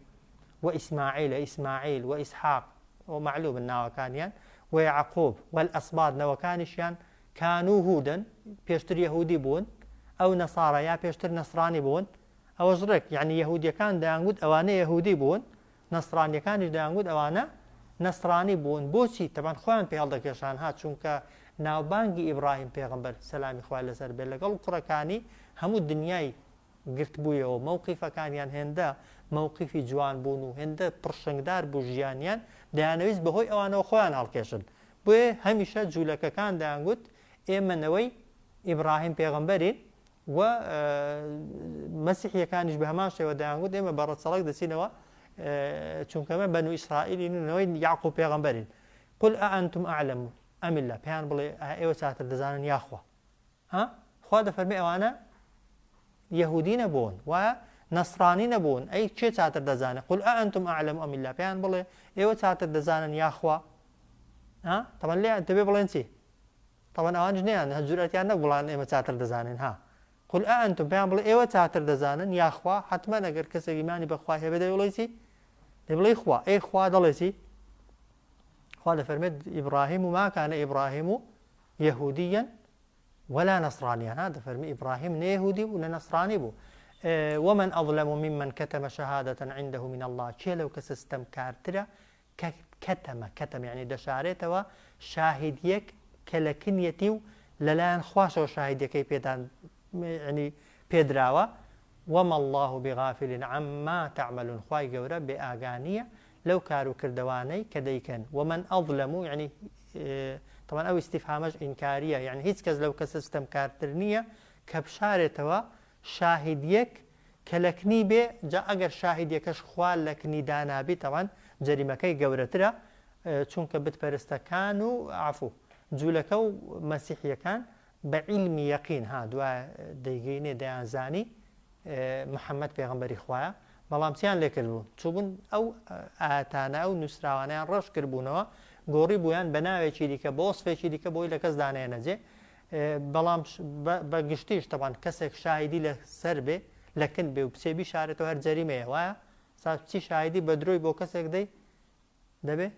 وئیسماعیل ئیسماعیل، وئیسحاق ئەوە مەعلومن ناوەکانیان، ویعقوب والاسباط نەوەکانیشیان، کانو هودا پێشتر یەهودی بوون، ئەو نەصارا یا پێشتر نەصرانی بوون، ئەوەش ڕێک یەعنی یەهودیەکان دەیانگوت ئەوانە یەهودی بوون، نەصرانیەکانیش دەیانگوت ئەوانە نەصرانی بوون، بۆچی؟ تەبعەن خۆیان پێ هەڵدەکێشان ها چونکە ناوبانگی ئیبراهیم پێغەمبەر سەلامی خوای لەسەر بێت لەگەڵ کوڕەکانی هەموو دنیای گرتبوویەوە، مەوقیفەکانیان هێندە مەوقیفی جوان بوون و هێندە پڕشنگدار بوو ژیانیان، دەیانەویست بەهۆی ئەوانەوە خۆیان هەڵکێشن. بۆیە هەمیشە جوولەکەکان دەیانگوت ئێمە نەوەی ئیبراهیم پێغەمبەرین و مەسیحیەکانیش بە هەمان شێوە دەیانگوت ئێمە بە ڕەچەڵەک دەچینەوە چونکە ئێمە بەنو ئیسرائیلین و نەوەی یعقوب پێغەمبەرین. قل ئەئەنتم ئەعلم ئەم اللە، پێیان بڵێ ئایا ئێوە چاتر دەزانن یاخوا؟ ها خوا دەفەرمێ ئەوانە یەهودی نەبوون وایە نەسرانی نەبوون ئەی کێ چاتر دەزانێ قل ئەنتم ئەعلم ئەم اللە پێیان بڵێ ئێوە چاتر دەزانن یاخوا ها طبعا لێیان دەبێ بڵێن چی طبعا ئەوانش نیان هەر جورئەتیان نەبوو بڵان ئێمە چاتر دەزانین ها قل ئەنتم پێیان بڵێ ئێوە چاتر دەزانن یاخوا حتمما ئەگەر کەسێک ئیمانی بەخوا هەبێ دەی بڵێ چی دەی بڵێ خوا ئەی خوا دەڵێ چی خوا دەفەرمێت ئیبراهیم و ماکانە ئیبراهیم و یەهودییەن ولا نصرانیان ها دەفەرمی ئیبراهیم نە یەهودی بوو نە نەسرانی بوو. ومن اظلم ممن کتم شهادە عنده من اللە کێ لەو کەسە ستەمکارترە کە کتم کتم یەعنی دەشارێتەوە شاهیدیەک کە لە کنیەتی و لەلایەن خواشەوە شاهیدیەکەی پێدان یەعنی پێدراوە وما اللە بغافل عما تعملون خوای گەورە بێ ئاگا نیە لەو کار و کردەوانەی کە دەیکەن ومن اظلم یەعنی طبعا ئەو ئیستیفهامەش ئینکاریە یەعنی هیچ کەس لەو کەسە ستەمکارتر نیە کە بشارێتەوە شاهیدیەک کە لەکنی بێ جا ئەگەر شاهیدیەکەش خوا لەکنی دانابی تەوان جەریمەکەی گەورەترە چونکە بت پەرستەکان و عەفو جولەکە و مەسیحیەکان بە عیلمی یەقین ها دوای دەیگەینێ دەیانزانی محەممەد پێغەمبەری خوایە بەڵام چیان لێ کردبوون چوبوون ئەو ئاتانە ئەو نووسراوانیان ڕەش کردبوونەوە گۆڕی بوویان بە ناوێکی دیکە بۆ وەسفێکی دیکە بۆی لە کەس دانێنەجێ بەڵام بە گشتیش تەبان کەسێک شاهیدی لە سەر بێ لە کن بێ و بچێ بیشارێتەوە هەر جەریمەیە وایە سا بچی شاهیدی بە درۆی بۆ کەسێک دەی دەبێ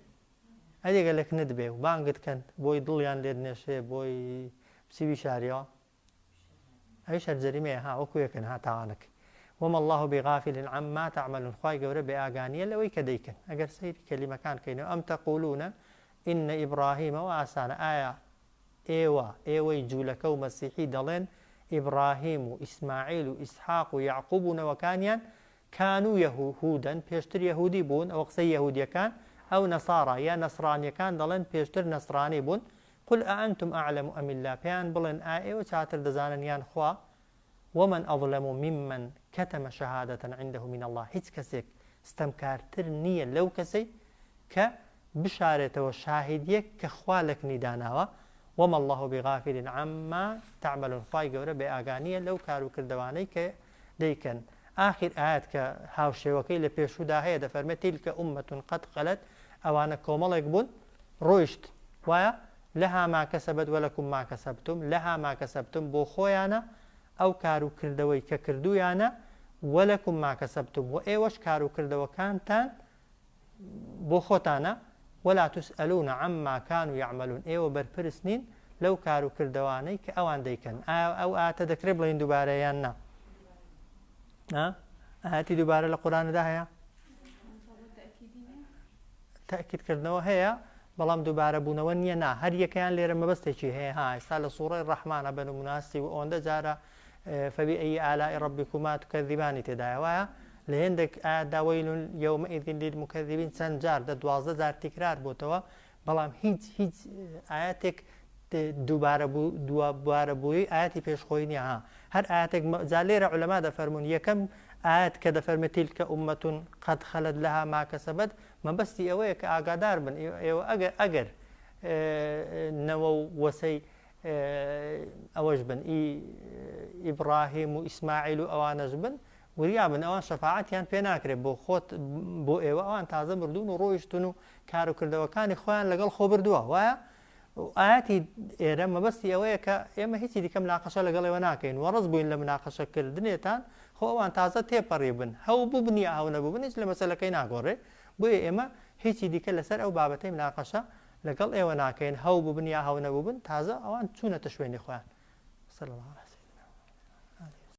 ئەدێگە لە کنت بێ و بانگت کەن بۆی دڵیان لێت نێشێ بۆی بچی بیشاریەوە ئەویش هەر جەریمەیە ها وەکو یەکن ها تاوانەکەی وما الله بغافل عما تعملون خوای گەورە بێ ئاگانیە لەوەی کە دەیکەن ئەگەر سەیری کەلیمەکان کەینەوە ئەم تەقولون إن إبراهيم وئاسانە ئایا ئێوە، ئێوەی جوولەکە و مەسیحی دەڵێن ئیبڕاهیم و ئیسماعیل و ئیسحاق و یەعقوب و نەوەکانیان کانو یهودا پێشتر یەهودی بوون، ئەوە قسەی یەهودیەکان، ئەو نصارا یا نەسڕانیەکان دەڵێن پێشتر نەسڕانی بوون، قل اانتم اعلم ام اللە پێیان بڵێن ئا ئێوە چاتر دەزانن یان خوا، ومن اظلم ممن کتم شهادە عنده من اللە هیچ کەسێک ستەمکارتر نییە لەو کەسەی کە بشارێتەوە شاهیدیەک کە خوا لەکنی داناوە، وما اللە بغافل عما تعملون خوای گەورە بێ ئاگا نییە لەو کار و کردەوانەی کە دەیکەن. ئاخیر ئایەت کە هاوشێوەکەی لە پێشوودا هەیە دەفەرمێت تلک امە قد خلت ئەوانە کۆمەڵێک بوون ڕۆیشت وایە لها ما کسبت ولکم ما کسبتم لها ما کسبتم بۆ خۆیانە ئەو کار و کردەوەی کە کردوویانە ولکم ما کسبتم وە ئێوەش کار و کردەوەکانتان بۆ خۆتانە ولا تسئلون عما كانوا يعملون ئێوە بەرپرس نین لەو کار و کردەوانەی کە ئەوان دەیکەن ئایا ئەو ئاتە دەکرێت بڵێین دووبارە یان نا ئاەتی دووبارە لە قورآندا هەیە تەئکید کردنەوە هەیە بەڵام دووبارە بوونەوە نییە نا هەر یەکەیان لێرە مەبەستێکی هەیە ها ئێستا لە سوڕەی ڕەحمانە بە نموناسی و ئەوەندە جارە فبأي آلاء ربكما تكذبان تێدایە وایە لە هێندێک ئادا ويل يومئذ للمكذبين چەند جار دە 12 جار تکرار بۆتەوە بەڵام هیچ هیچ ئاەتێک دووبارە بوو دووبارە بووی ئاەتی پێشخۆی نییە ها هەر ئاەتێک جا لێرە علەما دەفەرمونون یەکەم ئاەت کە دەفەرمێت تلك أمة قد خلت لها ما كسبت مەبەستی ئەوەیە کە ئاگادار بن ئێوە ئەگەر ئەگەر نەوە و وەسەی ئەوەش بن ئی ئیبڕاهیم و ئیسماعیل و ئەوانەش بن وریا بن ئەوان شەفاعەتیان پێ ناکرێت بۆ خۆت بۆ ئێوە ئەوان تازە مردوون و ڕۆیشتون و کاروکردەوەکانی خۆیان لەگەڵ خۆ بردووە وایە ئاەتی ئێرە مەبەستی ئەوەیە کە ئێمە هیچی دیکە مناقەشە لەگەڵ ئێوە ناکەین وەڕز بووین لە مناقەشەکردنێتان خۆ ئەوان تازە تێپەڕی بن هەو ببن یا هەو نەبووبن هیچ لە مەسەلەکەی ناگۆڕێ بۆیە ئێمە هیچی دیکە لەسەر ئەو بابەتەی مناقەشە لەگەڵ ئێوە ناکەین هەو ببن یا هەو نەبووبن تازە ئەوان چوونەتە شوێنی خۆیان صلی الله علیه.